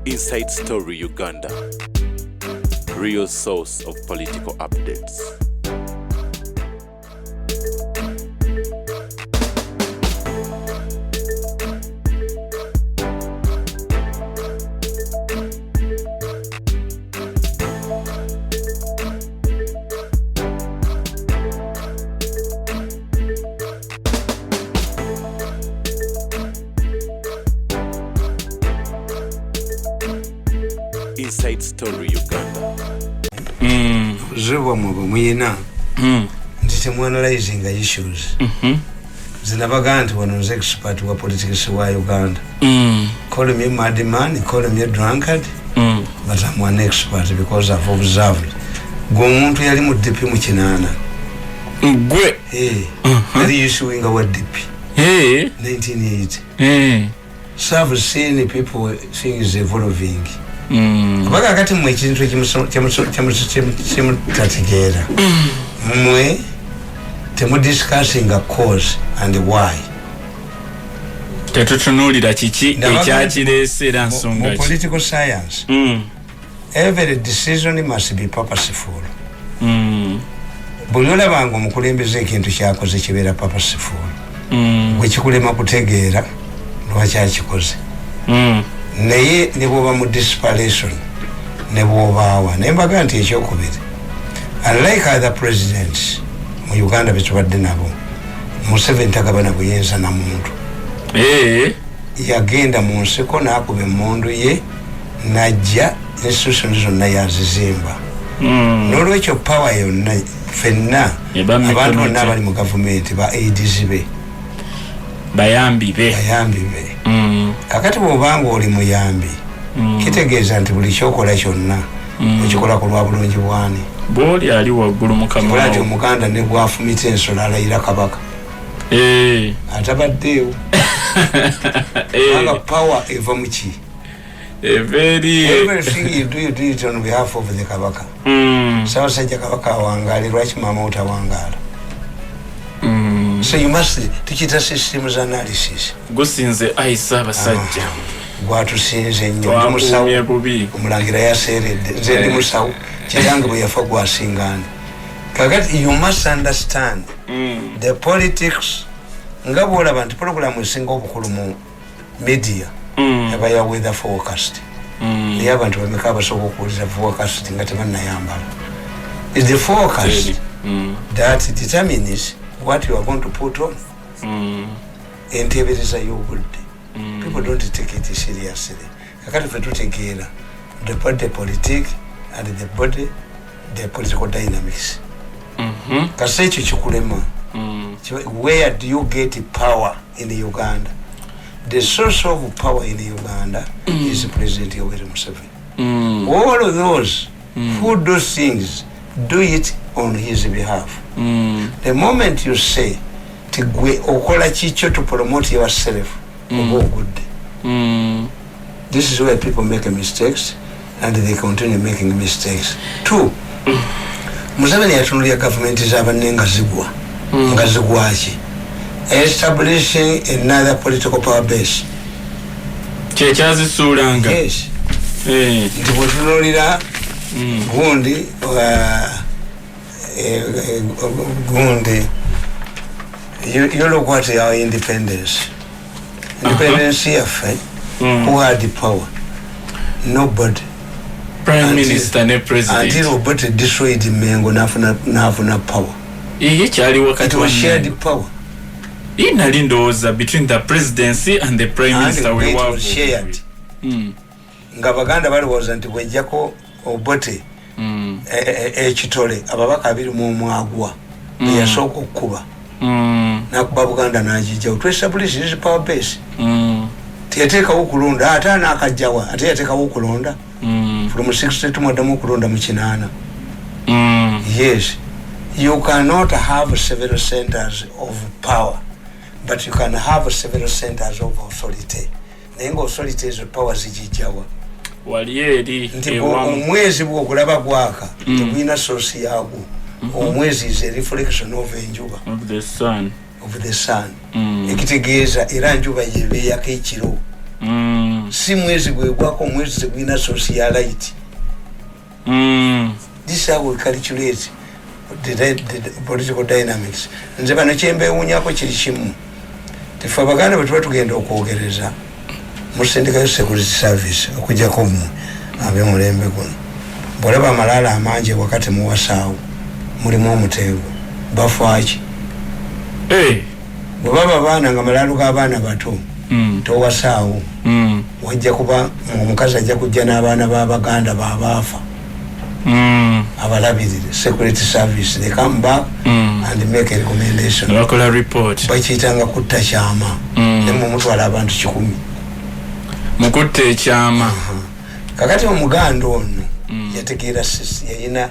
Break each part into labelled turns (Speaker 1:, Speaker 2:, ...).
Speaker 1: Inside Story Uganda, real source of political updates. Inside Story Uganda.
Speaker 2: Obuzibu bwammwe bwe muyina nti temwanalyzinga issues. Zinabaga nti wano nze expert wa politics wa Uganda. Call me madman, call me drunkard, but I'm an expert because I've observed. Gwe omuntu yali mu DP mu 80.
Speaker 3: Gwe?
Speaker 2: Yali issuinga wa DP 1980. So I've seen people, things evolving. Kubaga kati mmwe ekintu kyemutategeera, mmwe temudiscussinga cause and why.
Speaker 3: Tetutunuulira kiki ekyakireese era nsonga
Speaker 2: Mu political science, every decision must be purposeful. Buli olabanga omukulembeze ekintu kyakoze kibeera purposeful, gwe kikulema kutegeera lwaki akikoze. Naye ne bwoba mu desperation ne bwobaawa, naye mbaga nti ekyokubiri, unlike other presidents mu Uganda betubadde nabo, Museveni tagabana buyinza na muntu. Yagenda mu nsiko n'akuba emundu ye, najja institution zonna yazizimba. N'olwekyo power yonna fenna abantu bonna abali mu gavumenti ba aides be.
Speaker 3: Bayambi be.
Speaker 2: Bayambi be. Kakati bwobanga oli muyambi, kitegeeza nti buli kyokola kyonna okikola ku lwa bulungi bwani?
Speaker 3: Bwoli ali waggulu.
Speaker 2: Mukama nti Omuganda ne bwafumita ensolo alayira Kabaka atabaddeewo, kubanga power eva muki? Everything you do, you do it on behalf of the Kabaka. Ssaabasajja Kabaka awangaale, lwaki maama otawangaala? So you must, tukiyita systems analysis.
Speaker 3: Gusinze ayi Ssaabasajja.
Speaker 2: Gwatusinze nnyo. Ndi musawo, omulangira yaseeredde, nze ndi musawo, kitange bwe yafa gwasingani. Kakati you must understand the politics. Nga bwolaba nti programu esinga obukulu mu media eba ya weather forecast, naye abantu bameka abasobola okuwulira forecast nga tebanayambala? Is the forecast that determines what you are going to put on. Entebereza y'obudde, people don't take it seriously. Kakati fe tutegeera the body politic and the body, the political dynamics. Kasi ekyo kikulema. Where do you get power in Uganda? The source of power in Uganda is President Yoweri Museveni. All of those who do things do it on his behalf. The moment you say ti gwe okola kikyo to promote yourself, oba ogudde. This is where people make mistakes and they continue making mistakes. Two, Museveni yatunulya gavumenti zabanne nga zigwa. Nga zigwaki? Establishing another political power base.
Speaker 3: Kyekyazisuulanga.
Speaker 2: Yes. Nti bwetunulira gundi, gundi, you look at our independence, independence yaffe, who had the power? Nobody.
Speaker 3: Prime Minister ne President.
Speaker 2: Until Obote destroyed Mengo, nafuna power.
Speaker 3: Iye kyali wakati
Speaker 2: wa shared power.
Speaker 3: Iyi nali ndowooza between the presidency and the prime minister.
Speaker 2: We were shared. Nga Baganda balowooza nti bwejjako Obote ekitole, ababaka 21 agwa, eyasooka okukuba, nakuba Buganda nagijjawo to establish his power base. Teyateekawo okulonda, ate anakajjawa? Ate yateekawo okulonda from 62, mwaddamu okulonda mu 80. Yes, you cannot have several centers of power, but you can have several centers of authority. Naye nga authority ezo power zigijjawa?
Speaker 3: Wali eri.
Speaker 2: Nti omwezi bwogulaba gwaka, tegulina source yaagwo. Omwezi is a reflection of enjuba.
Speaker 3: Of the sun.
Speaker 2: Of the sun. Ekitegeeza era njuba yebeeyako ekiro. Si mwezi gwegwako, omwezi tegulina source ya light. This is how we calculate the political dynamics. Nze bano kyembewunyako kiri kimu, tife Abaganda bwe tuba tugenda okwogereza, musindikayo security service. Okujjako mmwe ab'emulembe guno, bwolaba amalaalo amangi wakati muwasaawo, mulimu omuteego, bafaaki? Bwe baba baana, nga malaalo g'abaana bato, towasaawo. Wajja kuba omukazi ajja kujja n'abaana b'abaganda babaafa abalabirire. Security service, they come back and make a recommendation.
Speaker 3: Nebakola report.
Speaker 2: Bakiyitanga kutta kyama. Nemumutwala abantu 100.
Speaker 3: Mukutta ekyama.
Speaker 2: Kakati omuganda ono yategeera, yayina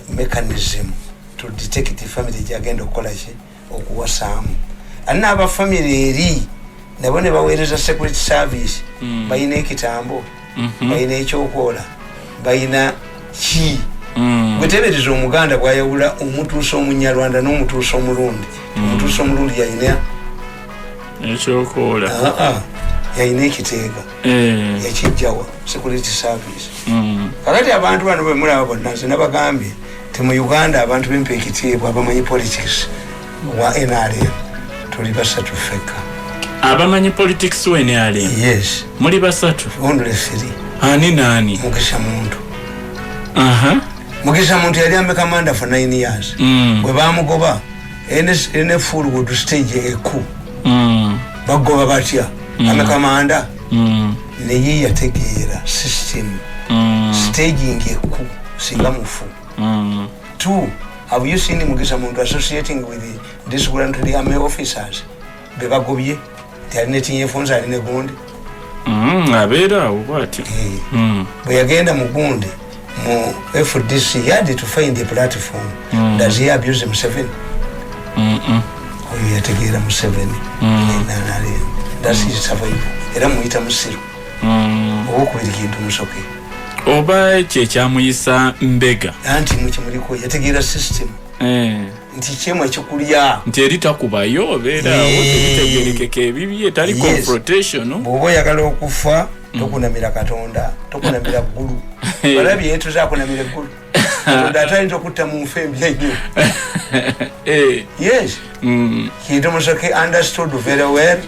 Speaker 2: mechanism to detect family gyagenda okukola ki, okuwasaamu. Alina abafamily eri nabo ne baweereza security service. Balina ekitambo, balina ekyokola, balina ki. Gwetebereza Omuganda bwayawula omutuusa Omunyarwanda n'omutuusa omulundi. Omutuusa omulundi yayina
Speaker 3: Ekyokoola.
Speaker 2: Aa, yayina ekiteega. Yakijjawa? Security service. Kakati abantu bano bwemulaba bonna, nze nabagambye ti mu Uganda abantu bempa ekitiibwa abamanyi politics wa NRM tuli basatu fekka.
Speaker 3: Abamanyi politics we NRM?
Speaker 2: Yes.
Speaker 3: Muli basatu?
Speaker 2: Only three.
Speaker 3: Ani naani?
Speaker 2: Mugisha Muntu. Mugisha Muntu yali army commander for 9 years. Bwe bamugoba, any fool would stage a coup. Bagoba batya army commander? Naye yategeera system. Staging a coup singa mufu. Two, have you seen Mugisha Muntu associating with the disgruntled army officers bebagobye nti alina etinyefunza, alina gundi?
Speaker 3: Abeera awo bwatyo.
Speaker 2: Eh. Bwe yagenda mu gundi, mu FDC, he had to find a platform. Does he abuse Museveni? Oyo yategeera Museveni. NRM, that's his survival. Era muyita musiru. Owokubiri Kintu Musoke.
Speaker 3: Oba kyekyamuyisa mbega.
Speaker 2: Anti mukimuliko yategeera system. Nti kyemu ekikulya.
Speaker 3: Nti eri takubayo, obeera awo. Tebitegerekeka ebibye, tali confrontation.
Speaker 2: Bw'oba oyagala okufa, tokunamira Katonda, tokunamira ggulu. Balabye yetuza akunamira eggulu, Katonda ate ayinza okutta mu nfa embi ennyo. Yes. Kintu Musoke understood very well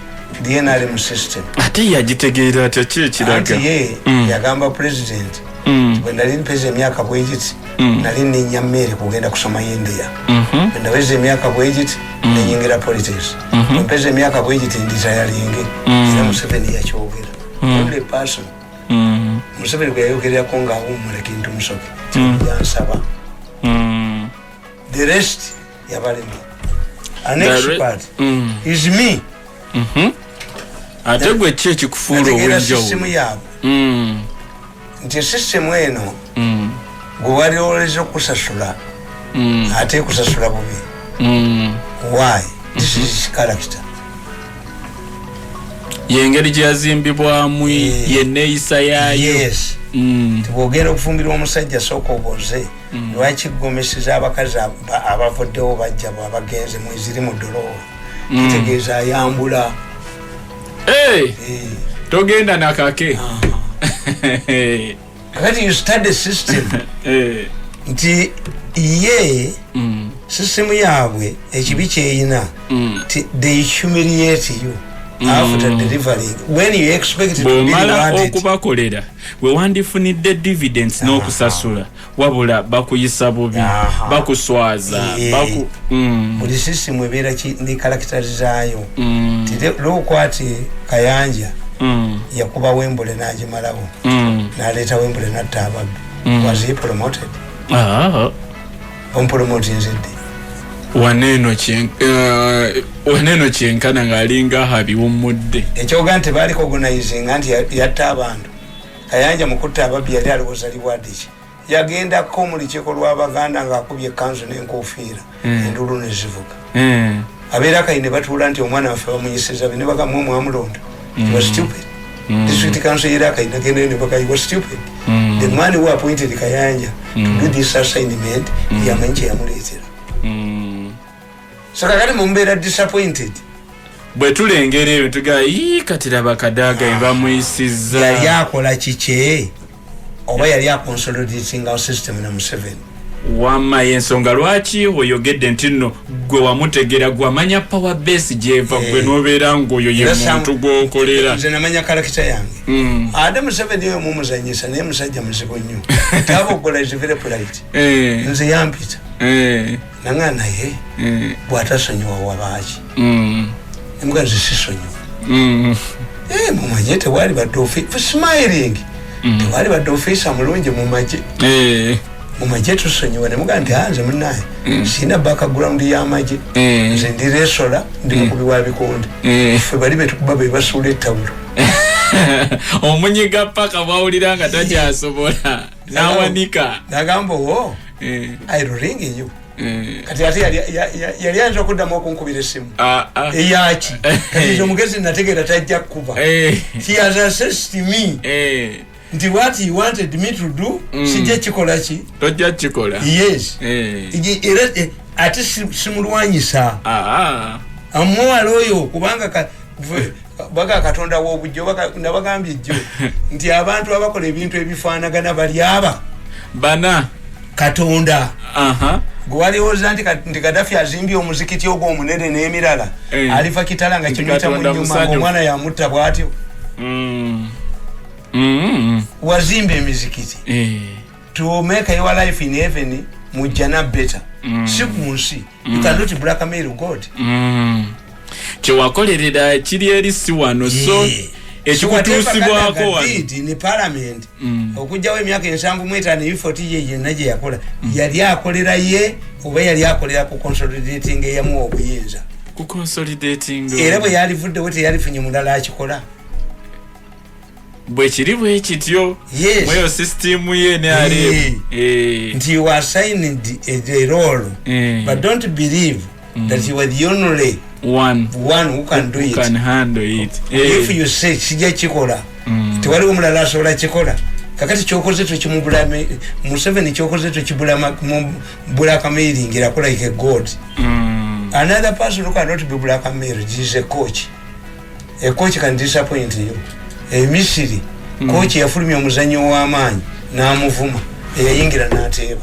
Speaker 2: the NRM system.
Speaker 3: Ate yagitegeera atya? Ki ekiraga?
Speaker 2: Anti ye yagamba president, bwe nali mpeza emyaka bwegiti, nali ninnya mmeeri kugenda kusoma India. Bwe ndaweza emyaka bwegiti, nenyingira politics. Bwe mpeza emyaka bwegiti, nditayalinge. Era Museveni yakyogera, only person Museveni gwe yayogererako ngaawummula, Kintu Musoke yansaba. The rest yabalema. An expert is me.
Speaker 3: Ate gwe ki ekikufuula
Speaker 2: Nategeera sisitemu
Speaker 3: ow'enjawulo?
Speaker 2: yaabwe, nti esisitemu eno gwe walioleza okusasula, ate ekusasula bubi. Why? This is his character.
Speaker 3: Yengeri gye yazimbibwamu, yenneeyisa yaayo.
Speaker 2: Yes. Bwogenda okufumbirwa omusajja, sooka obuuze lwaki gomesiza abakazi abavuddewo bajja abagenze mweziri mu ddoloowa. Kitegeeza ayambula.
Speaker 3: Hey,
Speaker 2: Eh.
Speaker 3: togenda nakake.
Speaker 2: Kakati you study system, nti ye system yaabwe ekibi kyeyina, ti they humiliate you after delivering when you expect to be
Speaker 3: Bw'omala
Speaker 2: rewarded.
Speaker 3: okubakolera, we wandifunidde dividends n'okusasula, wabula bakuyisa bubi, bakuswaza.
Speaker 2: Buli system ebeera ne characters zaayo. Lokwati Kayanja yakuba Wembule n'agimalawo, n'aleeta Wembule n'atta ababbi. Was he promoted?
Speaker 3: Ah,
Speaker 2: Bamupromotinzidde.
Speaker 3: Waneeno kyenkana ng'alinga abiwummudde.
Speaker 2: Ekyoga nti baali recognizinga nti yatta abantu. Kayanja mukutta ababbi yali alowooza reward ki? Yagendako mu lukiiko lw'Abaganda ng'akubye ekanzu n'enkofiira, enduulu nezivuga. Abeera kayi ne batuula nti omwana waffe bamuyisiza ne bagamu omwamulonda. He was stupid. District council era kayi nagendayo ne bagayi was stupid. The man who appointed Kayanja to do this assignment yamanyi kyeyamuleetera. So kakati mumbeera disappointed.
Speaker 3: Bwe tulengera ebyo tugaa, "Ii, kati laba Kadaga ebamuyisizza."
Speaker 2: Yali akola kike oba yali aconsolidatinga system na Museveni?
Speaker 3: Wamma yensonga lwaki oyogedde nti nno gwe wamutegera, gwamanya power base gyeva, gwe nobeera ngaoyo ye
Speaker 2: Era
Speaker 3: muntu gwokolera.
Speaker 2: Nze namanya character yange. Ate Museveni oyo mumuzanyisa, naye musajja muzibu nnyo. Tabogola, is very polite. Nze yampita nanga naye bwatasonyiwa wabaaki? Nemuga nze sisonyiwa. Mumagye tewali badde smiling, tewali badde ofiisa mulungi mumagye. Mumagye tusonyiwa. Nemuga nti anze munaye sina background y'amagye. Nze ndi wrestler, ndi mukubi wa bikonde. Ffe bali betukuba be basuula ettawulo.
Speaker 3: Omunyiga paka bwawulira nga takyasobola nawanika.
Speaker 2: Nagamba owo, I ring you. Kati ate yali ayinza okuddamu okunkubira essimu.
Speaker 3: Ah, ah.
Speaker 2: Eyaki? Kati nze omugezi nategeera tajja kukuba. He has assessed me nti what he wanted me to do sijja kikola ki.
Speaker 3: Tojja kikola.
Speaker 2: Yes. Era ate simulwanyisa.
Speaker 3: Ah, ah.
Speaker 2: Amuwala oyo kubanga baga Katonda w'obujjo, nabagambye jjo nti abantu abakola ebintu ebifaanagana bali aba
Speaker 3: bana.
Speaker 2: Katonda gwe waliwooza nti Kadafi azimbye omuzikiti ogwo omunene n'emirala, aliva kitala nga
Speaker 3: Nti
Speaker 2: kimuyita mu
Speaker 3: Katonda
Speaker 2: nyuma,
Speaker 3: musanyufu.
Speaker 2: ngaomwana yamutta bw'atyo. Wazimba emizikiti to make your life in heaven, mujjana better, si ku nsi. You cannot blackmail God.
Speaker 3: Kyewakolerera kiri eri, si wano, so ekikutuusibwako wano.
Speaker 2: Ni parliament okugjawo emyaka 75, effort ye yenna gye yakola, yali akolera ye oba yali akolera ku consolidating eyamuwa obuyinza?
Speaker 3: Ku consolidating.
Speaker 2: Era bwe yalivuddewo teyalifunye mulala akikola.
Speaker 3: Bwe kiri bwe kityo.
Speaker 2: Yes.
Speaker 3: Mweyo sisitimu ye NRM.
Speaker 2: Nti you are assigned a role, but don't believe that you are the only
Speaker 3: one
Speaker 2: one who can do
Speaker 3: who
Speaker 2: it.
Speaker 3: Can handle it.
Speaker 2: If you say kijja kikola, tewaliwo mulala asobola kikola. Kakati kyokoze tokimubulame Museveni, kyokoze tokibulakamailing erakola like a god. Another person who cannot be blackmailed is a coach. A coach can disappoint you. Emisiri, coach yafulumya omuzannyo w'amaanyi n'amuvuma, eyayingira n'ateeba.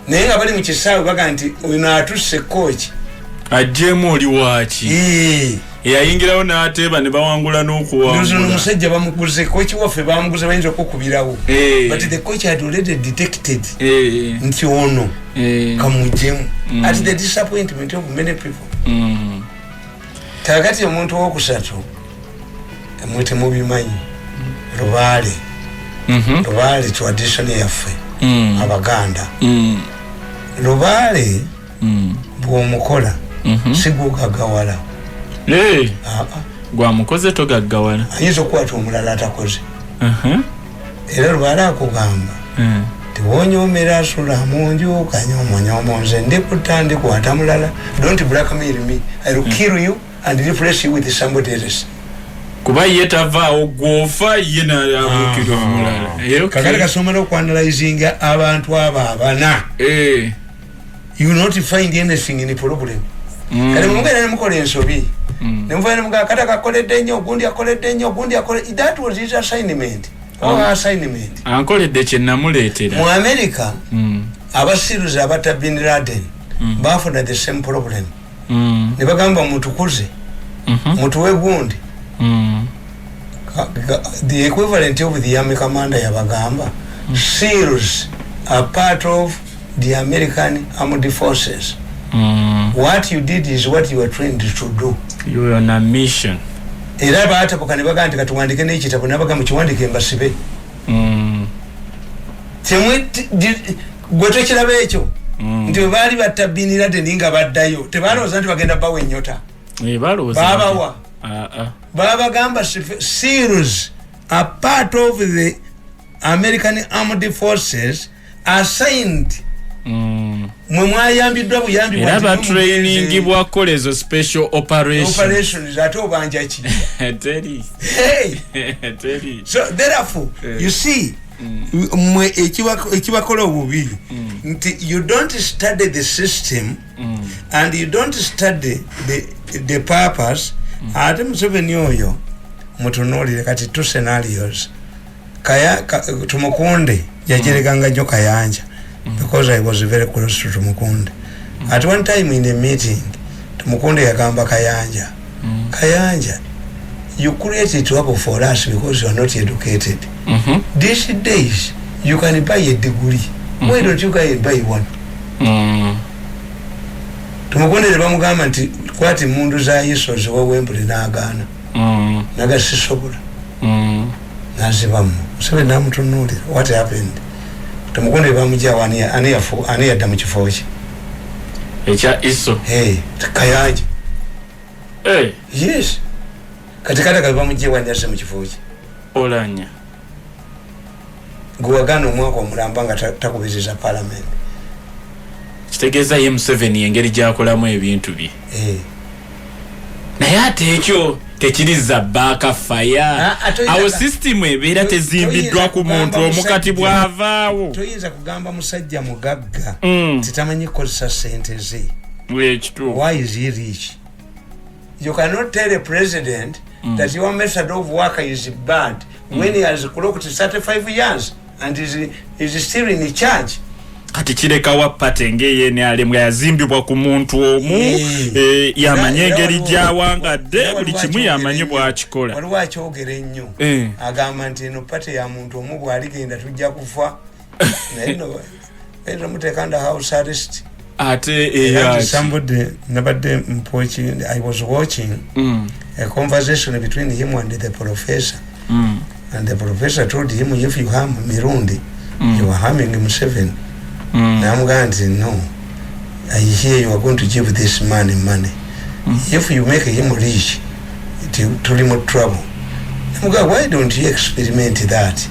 Speaker 2: Naye nga bali mu kisaawe baga nti ono atusse coach.
Speaker 3: Ajjeemu oli waaki eyayingirawo n'ateeba ne bawangula
Speaker 2: Ndozo
Speaker 3: n'okuwangula.
Speaker 2: Omusajja bamuguze, coach waffe bamuguze, bayinza okukubirawo. But the coach had already detected nti ono kamujjemu, at the disappointment of many people. Kakati omuntu owokusatu mwe temubimanyi, Lubaale. Lubaale tradition yaffe Abaganda. Lubaale bwomukola sigugagawala.
Speaker 3: Gwamukoze togaggawala.
Speaker 2: Ayinza okukwata omulala atakoze. Era Lubaale akugamba tiwonyomera asula munju kanyomonyomo, nze ndikutta ndikwata mulala. Don't blackmail me, I will kill you and replace you with somebody else.
Speaker 3: Kuba ye tavaawo, gwofa ye nabuukirwa omulala.
Speaker 2: Kakati kasomala okuanalyzinga abantu abo abana, you will not find anything in problem. Kale mugenda nemukola ensobi, nemuva nemugaa kati akakoledde nnyo, gundi akoledde nnyo, gundi akole. That was his assignment or assignment.
Speaker 3: Ankoledde kye namuleetera.
Speaker 2: Mu America, abasiruzi abatta Bin Laden bafuna the same problem. Ne bagamba mutukuze, mutuwe gundi. The equivalent of the army commander yabagamba, "SEALs are part of the American armed forces. What you did is what you were trained to do."
Speaker 3: You were on a mission.
Speaker 2: Era batabuka ne bagamba nti katuwandike n'ekitabo, nabagamba kiwandike mbasibe. Gwe tokiraba ekyo nti bwe baali batta Bin Laden nga baddayo tebalowooza nti bagenda bawa ennyota?
Speaker 3: Balowooza.
Speaker 2: Babawa.
Speaker 3: Ah, ah.
Speaker 2: Babagamba SEALs are part of the American armed forces assigned. Mwe mwayambiddwa buyambi.
Speaker 3: Era batrainingibwa kukola ezo special operation.
Speaker 2: Operations, ate obanja ki?
Speaker 3: Teri.
Speaker 2: Hey!
Speaker 3: Teri.
Speaker 2: So therefore, you see, mwe ekibakola obubi nti you don't study the system and you don't study the, The purpose, ate Museveni oyo mutunuulire kati two scenarios. Tumukunde yajereganga nnyo Kayanja because I was very close to Tumukunde. At one time in a meeting, Tumukunde yagamba Kayanja, "Kayanja, you create trouble for us because you are not educated. These days you can buy a degree. Why don't you go and buy one?" Tumukunde ne bamugamba nti kwata emundu za ISO ziwewembule, n'agaana. Naga sisobola. Nazibamu. Museveni namutunuulira. What happened? Tumukunde bamujawo, ani yadda mu kifo kye?
Speaker 3: Ekya ISO?
Speaker 2: Hey, Kayanja.
Speaker 3: Hey.
Speaker 2: Yes, kati Kadaga bamujewo, ani yazze mu kifo kye?
Speaker 3: Olanya.
Speaker 2: Gwewagaana omwaka omulamba nga takubiriza parliament.
Speaker 3: Kitegeeza ye Museveni engeri gyakolamu ebintu bye.
Speaker 2: Eh.
Speaker 3: Naye ate ekyo tekiriza backfire?
Speaker 2: Ah, ah,
Speaker 3: Awo sisitimu ebeera tezimbiddwa ku muntu
Speaker 2: toyinza
Speaker 3: omu, kati bw'avaawo.
Speaker 2: Toyinza kugamba musajja mugagga titamanyi kukozesa sente ze.
Speaker 3: Ekituufu.
Speaker 2: Why is he rich? You cannot tell a president that your method of work is bad when he has clocked 35 years and is still in charge.
Speaker 3: Kati kirekawa party ng'eyenrm nga yazimbibwa ku muntu omu? Yamanyi engeri gyawangadde,
Speaker 2: Era
Speaker 3: buli
Speaker 2: waliwo
Speaker 3: kimu
Speaker 2: akyogera
Speaker 3: yamanyi
Speaker 2: ennyo.
Speaker 3: bwakikola.
Speaker 2: Waliwo akyogera ennyo. Agamba nti eno party ya muntu omu, bwaligenda tujja kufa. Naye no bayinza omuteeka under house arrest.
Speaker 3: Ate
Speaker 2: Era nti
Speaker 3: eyaki?
Speaker 2: Somebody, nabadde mpoki, I was watching a conversation between him and the professor, and the professor told him, "If you harm Mirundi, you are harming Museveni." Namugamba nti, "No, I hear you are going to give this man money. If you make him rich, tuli mu trouble." Namugamba, "Why don't you experiment that?"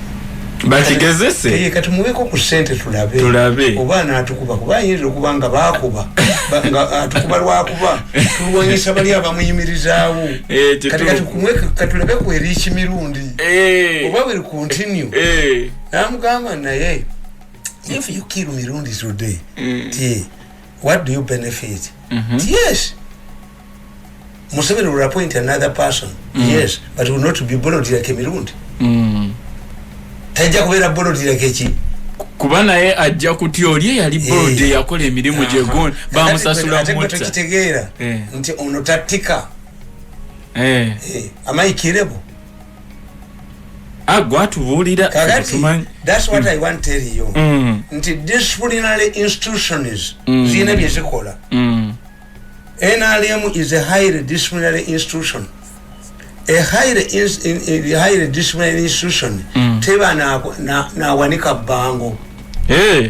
Speaker 3: Bakigezese.
Speaker 2: Kati muweeko ku ssente tulabe.
Speaker 3: Tulabe.
Speaker 2: Oba anaatukuba, kuba ayinza okuba nga bakuba nga atukuba lwakuba tulwanyisa bali abamuyimirizaawo.
Speaker 3: Kituufu.
Speaker 2: Kati katulabe ku eriki Mirundi oba will continue. Namugamba, "Naye if you kill Mirundi today, ti what do you benefit?" Ti, "Yes, Museveni will appoint another person, yes, but will not be bold like Mirundi." Tajja kubeera bold like eki.
Speaker 3: Kuba naye ajja kutya oli eyali bold, yakola emirimu gye gundi bamusasula
Speaker 2: Ate gwe
Speaker 3: mutta.
Speaker 2: tokitegeera nti ono tattika. Amayikirebo.
Speaker 3: Agwe atubuulira.
Speaker 2: Kakati
Speaker 3: tumanyi.
Speaker 2: that's what I want tell you, nti disciplinary institutions zirina byezikola. NRM is a highly disciplinary institution, a highly disciplinary institution. Teba nawanika bango.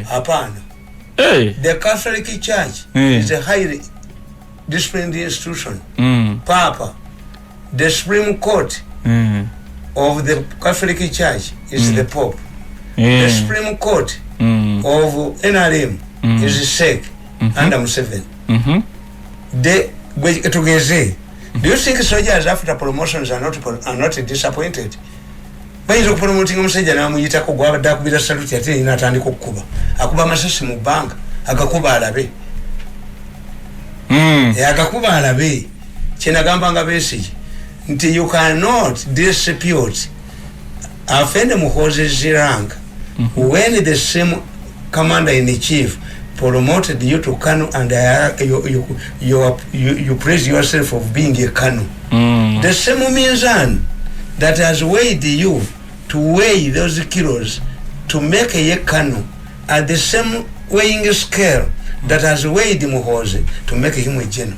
Speaker 2: Hapana. The Catholic Church is a highly disciplined institution. Papa, the Supreme Court of the Catholic Church is the Pope. The Supreme Court of NRM is CEC under Museveni. The tugeze, do you think soldiers after promotions are not disappointed? Bayinza okupromotinga omusajja namuyitako gwabadde akubira saluti, ate yina atandika okukuba, akuba amasasi mu bbanga, agakuba alabe. Agakuba alabe. Kyenagamba nga Besigye nti you cannot dispute Afande Muhoozi's rank when the same commander in chief promoted you to colonel and you praise yourself of being a colonel. The same minzan that has weighed you to weigh those kilos to make a colonel at the same weighing scale that has weighed Muhoozi to make him a general.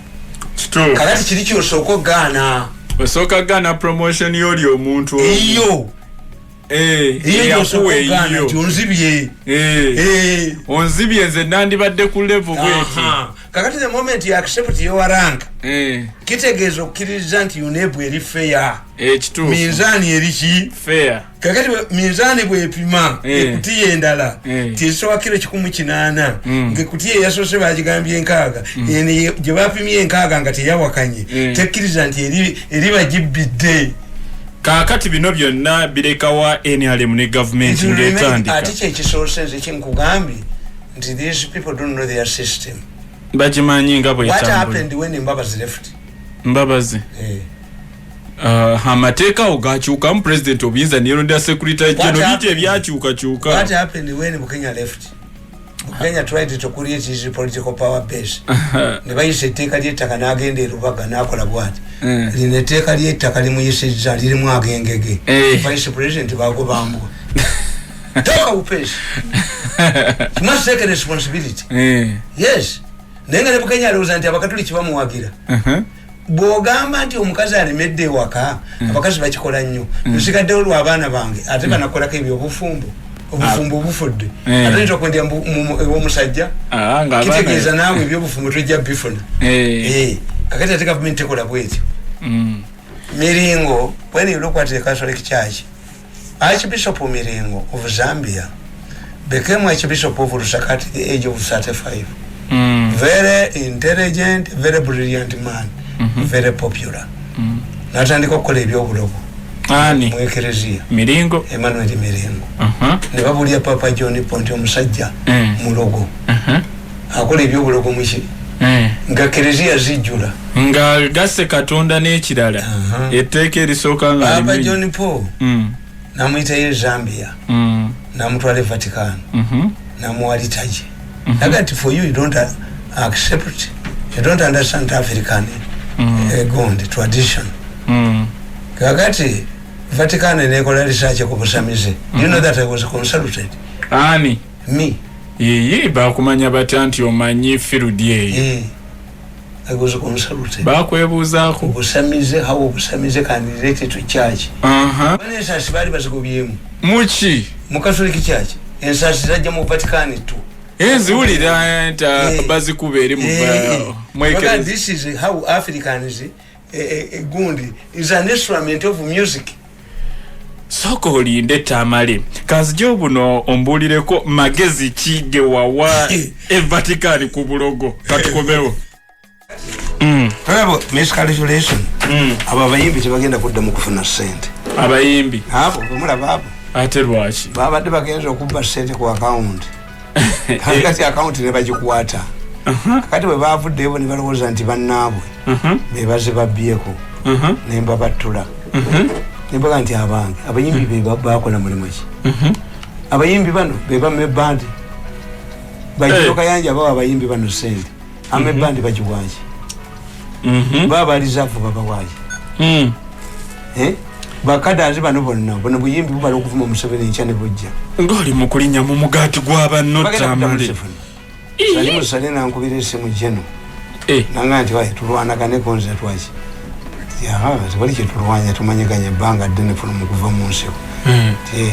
Speaker 3: Kituufu.
Speaker 2: Kakati kiri kyosooka ogaana.
Speaker 3: Osooka gaana promotion y'oli omuntu omu.
Speaker 2: Eyo
Speaker 3: Eh,
Speaker 2: eyo
Speaker 3: eyakuwa
Speaker 2: gyosooka ogaana
Speaker 3: eyiyo.
Speaker 2: nti onzibye.
Speaker 3: Eh, onzibye, nze nandibadde ku level bweti.
Speaker 2: Aha. Kakati the moment you accept your rank, kitegeeza okkiriza nti UNEB eri fair.
Speaker 3: Ekituufu.
Speaker 2: Minzaani eri ki?
Speaker 3: Fair.
Speaker 2: Kakati minzaani bwepima ekutiya endala tizisowa kiro 180, ngaekutiya eyasoose bagigambye 60, eno gye bapimye 60 nga teyawakanye, tekkiriza nti eri bagibbidde.
Speaker 3: Kaakati bino byonna birekawa NRM ne gavumenti ng'etandika?
Speaker 2: Ate kyekisoose nze kyenkugambye nti these people don't know their system.
Speaker 3: Bagimanyi nga
Speaker 2: What
Speaker 3: bwetambula.
Speaker 2: happened when Mbabazi left?
Speaker 3: Mbabazi.
Speaker 2: Eh.
Speaker 3: Amateeka awo gakyukamu, president obuyinza neyerondera secretary
Speaker 2: What
Speaker 3: general, bingi
Speaker 2: happened?
Speaker 3: ebyakyukakyuka.
Speaker 2: What happened when Bukenya left? Bukenya tried to create his political power base. Ne bayisa etteeka ly'ettaka, n'agenda e Rubaga n'akola bw'ati. Lino etteeka ly'ettaka limuyisizza, lirimu agengege. Vice president bagobambwa. Toka upesi. You must take a responsibility. Yes. Naye nga ne Bukenya alowooza nti abakatuliki bamuwagira. Bw'ogamba nti omukazi alemedde ewaka, abakazi bakikola nnyo, nsigaddewo lw'abaana bange, ate banakolako ebyobufumbo, obufumbo bufudde. Ate oyinza okwendya ew'omusajja.
Speaker 3: Ah, nga
Speaker 2: Kitegeeza naawe ebyobufumbo tojja bifuna. Eh, kakati ate gavumenti tekola bwetyo. Miringo, when you look at the Catholic Church, Archbishop Miringo of Zambia became Archbishop of Lusaka at the age of 35. Very intelligent, very brilliant man, very popular. Natandika okukola ebyobulogo
Speaker 3: Ani?
Speaker 2: mu ekereziya.
Speaker 3: Miringo?
Speaker 2: Emmanuel Miringo. Ne babulya Papa John Paul nti omusajja mulogo, akola ebyobulogo muki, nga kereziya zijjula.
Speaker 3: Nga gasse Katonda n'ekirala. Etteeka erisooka nga
Speaker 2: Papa
Speaker 3: limenye.
Speaker 2: John Paul namuyitayo e Zambia, namutwala e Vatican, namuwa liturgy. Naga nti, "For you, you don't accept, you don't understand African gond tradition." Kakati Vatican nekola research ku busamize. You know that I was consulted?
Speaker 3: Ani?
Speaker 2: Me.
Speaker 3: Yiyi, bakumanya batya nti omanyi field eyo?
Speaker 2: Eh, I was consulted.
Speaker 3: Bakwebuuzaako?
Speaker 2: Obusamize, how obusamize can relate to church. Bano ensasi baali bazigobyemu.
Speaker 3: Muki?
Speaker 2: Mu Catholic Church ensasi zajja mu Vatican tu.
Speaker 3: Nziwulira nti
Speaker 2: Eh.
Speaker 3: bazikuba eri mu
Speaker 2: Eh.
Speaker 3: mwekereza.
Speaker 2: This is how Africans, gundi is an instrument of music.
Speaker 3: Sooka olinde, Tamale, kanzije buno ombuulireko magezi ki ge wawa e Vatican ku bulogo, katukomewo.
Speaker 2: Olaba miscalculation. Abo abayimbi tebagenda kuddamu kufuna sente.
Speaker 3: Abayimbi?
Speaker 2: Abo bemulaba abo.
Speaker 3: Ate lwaki?
Speaker 2: Babadde bagenza okubba sente ku akawunti, kati akawunti ne bagikwata. Kati bwe bavuddeyo ne balowooza nti bannaabwe bebaze babbyeko, nembabattula, nembaga nti abange abayimbi be bakola mulimu ki? Abayimbi bano bebama ebandi bagiroka yanja, bawa abayimbi bano sente, ama ebandi bagiwaki? Baba balizaavu babawaki? Eh? Bakadazi bano bonna, buno buyimbi bumala okuvuma Museveni enkya ne bujja.
Speaker 3: Ng'oli mu kulinnya mu mugaati gw'abanno.
Speaker 2: Bagenda kudda.
Speaker 3: Tamale.
Speaker 2: Museveni Sali musale nankubira esimu jeno, nanga nti wayi tulwanaganeko, nze twaki? Yaha, tewali kyetulwanya, tumanyiganya ebbanga ddene funo mu kuva mu nsiko. Ti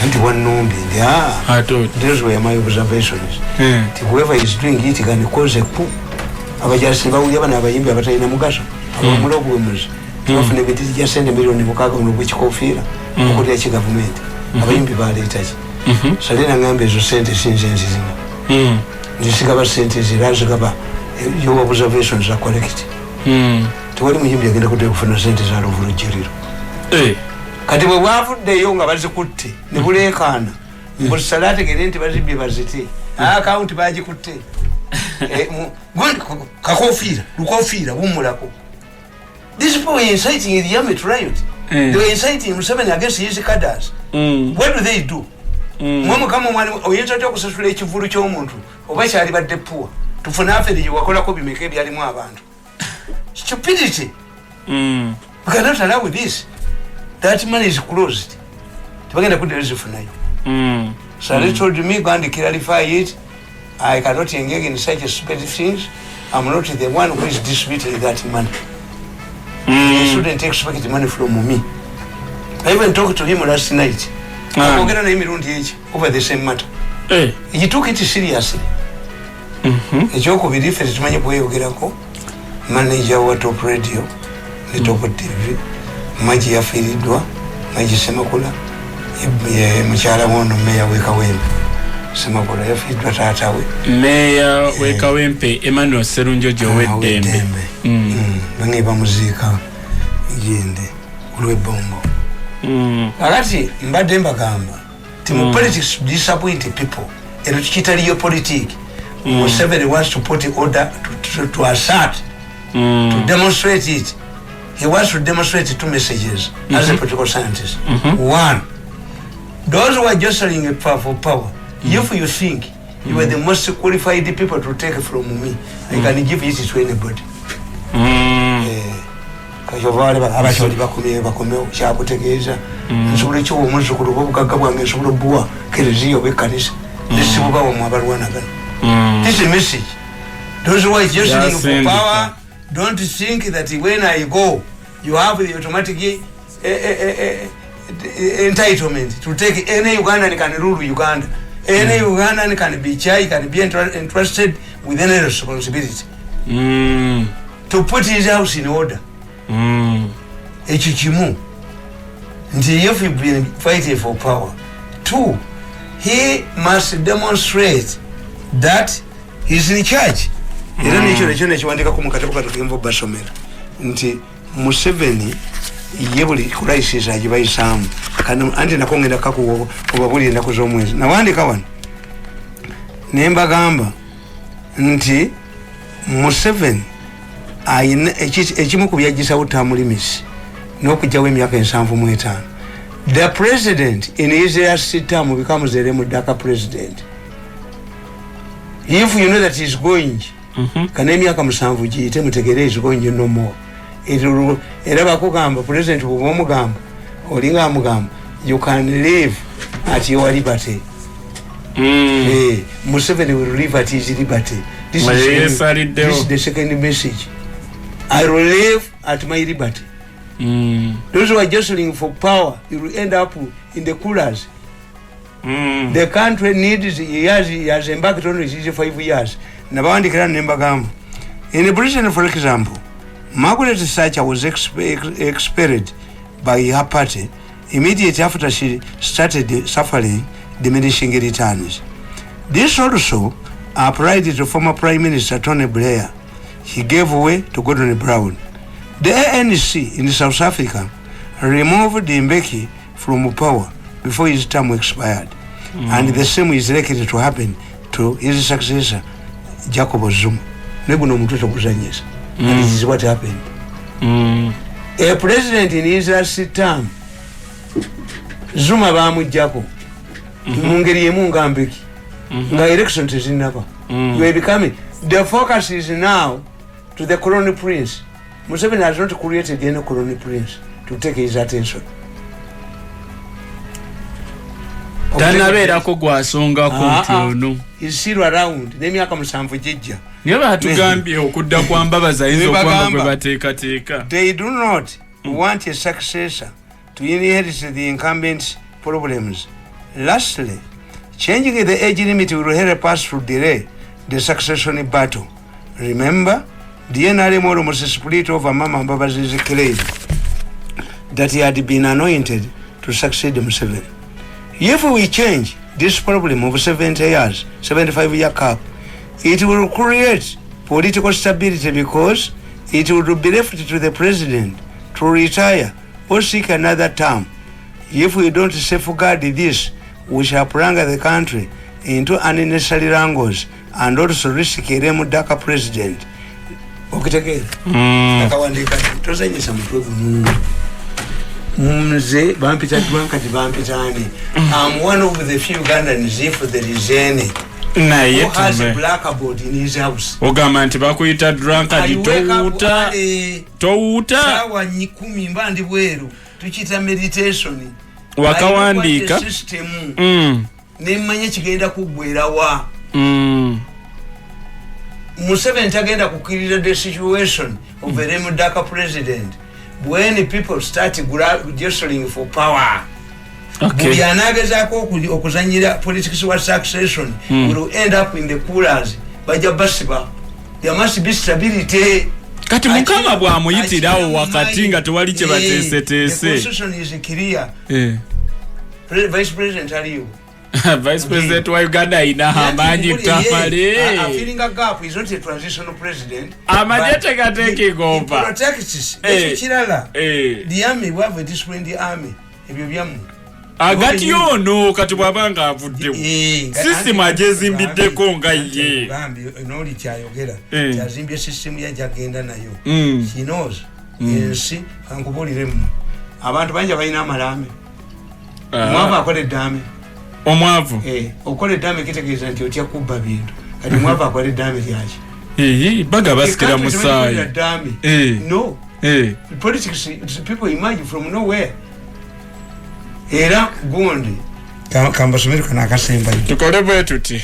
Speaker 2: nti wanumbi nti
Speaker 3: Ate oti.
Speaker 2: Those were my observations, nti whoever is doing it can cause a coup. Abajasi bawulya bano abayimbi abatalina mugaso, abamula obuwemuzi, tebafuna ebintu gya sente 6 million buno bwekikofiira okulya ki gavumenti, abayimbi baleetaki? Sale nagamba ezo sente sinze nzizina, nzisigaba sente zira zigaba. Your observations are correct. Tewali muyimbi agenda kuddayo kufuna sente za luvulujiriro. Kati bwe bwavuddeyo nga bazikutte ne buleekaana, busale ategere nti bazibbye, bazite akawunti bagikutte. Eh, gundi kakofiira lukofiira bummulako. These people were inciting the army to riot. They were inciting Museveni against his cadres. What do they do? Mwe mukama omwani oyinza otya okusasula ekivulu ky'omuntu oba kyali badde puwa tufune afere gyewakolako bimeka ebyalimu abantu? Stupidity. We cannot allow this. That money is closed, tebagenda kuddayo zifunayo. So they told me, go and clarify it. I cannot engage in such stupid things. I'm not the one who is distributing that money. You shouldn't expect money from me. I even talked to him last night. Akwogera naye emirundi egi over the same matter. He took it seriously. Ekyokubiri, ffe tetumanyi kweyogerako. Manager wa Top Radio ne Top TV, Magi, yafiiriddwa. Magi Semakula, ye mukyala wono meya wekawempe Semakula, yafiiriddwa taata we.
Speaker 3: Meeya w'Ekawempe Emmanuel Serunjojo ow'eddembe.
Speaker 2: Ow'eddembe. Bange bamuziika gende olw'ebbombo. Kakati mbadde mbagamba ti mu politics, disappoint people, eno tukiyita real politic. Museveni wants to put order to assert To demonstrate it, he wants to demonstrate two messages as a political scientist. One, those who are jostling for power, if you think you are the most qualified people to take from me, I can give it to anybody. Kayova abacholi bakomye bakomewo, kyakutegeeza nsobola ekiwa omuzzukulu oba obugagga bwange, nsobola obuwa kereziya oba ekkanisa, nesibubawa mu abalwanagana. This is a message. Those who are jostling for
Speaker 3: Yasindika.
Speaker 2: power, don't think that when I go, you have the automatic entitlement to take. Any Ugandan can rule Uganda. Any Ugandan can be chair, can be entrusted with any responsibility to put his house in order. Ekyo kimu, nti if you've been fighting for power. Two, he must demonstrate that he's in charge. Era nekyo nekyo nekiwandikako mu katabo katugenva obasomera nti Museveni ye buli crisis agibayisaamu. Kano anti nako ngenda kakuwa obabuli ennaku z'omwezi. Nawandika wano nembagamba nti Museveni ayina ekimu ku byagisawo term limits n'okugyawo emyaka 75. The president in his last term becomes a lame duck president. If you know that he's going, kana emyaka 7 giyite, mutegere is going no more. Era bakugamba president bwoba omugamba, olinga amugamba you can live at your liberty. Museveni will live at his liberty. This
Speaker 3: Nga
Speaker 2: is,
Speaker 3: yeesaliddewo.
Speaker 2: this is the second message. I will live at my liberty. Those who are jostling for power, you will end up in the coolers. The country needs, he has embarked on his 5 years. Nabawandikira nembagamba, in Britain, for example, Margaret Thatcher was expelled by her party immediately after she started suffering diminishing returns. This also applied to former Prime Minister Tony Blair. He gave way to Gordon Brown. The ANC in South Africa removed Mbeki from power before his term expired. And the same is likely to happen to his successor, Jacob Zuma. Neguno omutwe toguzanyisa. And this is what happened. A president in his last term, Zuma bamuggyako mu ngeri emu nga Mbeki, nga election tezinnaba. You are becoming, the focus is now to the crown prince. Museveni has not created any crown prince to take his attention.
Speaker 3: Tanabeerako gwasongako nti
Speaker 2: Ah, ah.
Speaker 3: ono
Speaker 2: Is still around n'emyaka 7 gijja.
Speaker 3: Naye batugambye okudda kwa Mbabazi ayinza
Speaker 2: Ne
Speaker 3: okuba nga
Speaker 2: bagamba.
Speaker 3: gwe bateekateeka.
Speaker 2: They do not want a successor to inherit the incumbent's problems. Lastly, changing the age limit will help us to delay the succession battle. Remember, the NRM almost split over Mama Mbabazi's claim that he had been anointed to succeed Museveni. If we change this problem of 70 years, 75-year cap, it will create political stability because it would be left to the president to retire or seek another term. If we don't safeguard this, we shall plunge the country into unnecessary wrangles and also risk a lame duck president. Okitegeera? Akawandika tozanyisa mutwe guno. Nze bampita drunkard, bampita ani? I'm one of the few Ugandans, if there is any,
Speaker 3: Naye
Speaker 2: who has a
Speaker 3: tume
Speaker 2: blackboard in his house.
Speaker 3: Ogamba nti bakuyita drunkard.
Speaker 2: I wake up
Speaker 3: Towuuta.
Speaker 2: early.
Speaker 3: Towuuta.
Speaker 2: Saawa 10 mba ndi bweru, tukiyita meditation.
Speaker 3: Wakawandiika?
Speaker 2: I look at the system, nemmanya kigenda kuggwerawa. Museveni tagenda kukkirira the situation of a lame duck president when people start jostling for power. Buli anagezaako okuzanyira politics wa succession will end up in the coolers. Bajja basiba. There must be stability.
Speaker 3: Kati Mukama bw'amuyitirawo
Speaker 2: Akira
Speaker 3: wakati
Speaker 2: mumanyi.
Speaker 3: nga tewali kye
Speaker 2: The
Speaker 3: bateeseteese.
Speaker 2: constitution is clear. Vice president aliyo.
Speaker 3: Vice president wa Uganda ayina amaanyi, Tamale.
Speaker 2: Filling a gap is not a transitional president.
Speaker 3: Amagye
Speaker 2: But
Speaker 3: tegateeka
Speaker 2: he
Speaker 3: over.
Speaker 2: protects.
Speaker 3: Eh.
Speaker 2: Ekyo kirala.
Speaker 3: Eh.
Speaker 2: The army, we have a disciplined army. Ebyo byammwe.
Speaker 3: Agati ono kati bw'aba nga avuddewo,
Speaker 2: Eh,
Speaker 3: sisitimu agyezimbiddeko nga ye.
Speaker 2: Gambye noli kyayogera, kyazimbye sisitimu ye, gyagenda nayo. He knows ensi. Kankubuuliremu, abantu bangi abalina amalambe. Omwavu akola eddaame.
Speaker 3: Omwavu?
Speaker 2: Eh, okukola eddaame kitegeeza nti otya kubba bintu. Kati omwavu akola eddaame lyaki?
Speaker 3: Ee, baga basikira musaayi.
Speaker 2: Eddaame. No. Politics, it's people emerge from nowhere. Era gundi kambasomere kano akasembayo.
Speaker 3: Tukole bwe tuti.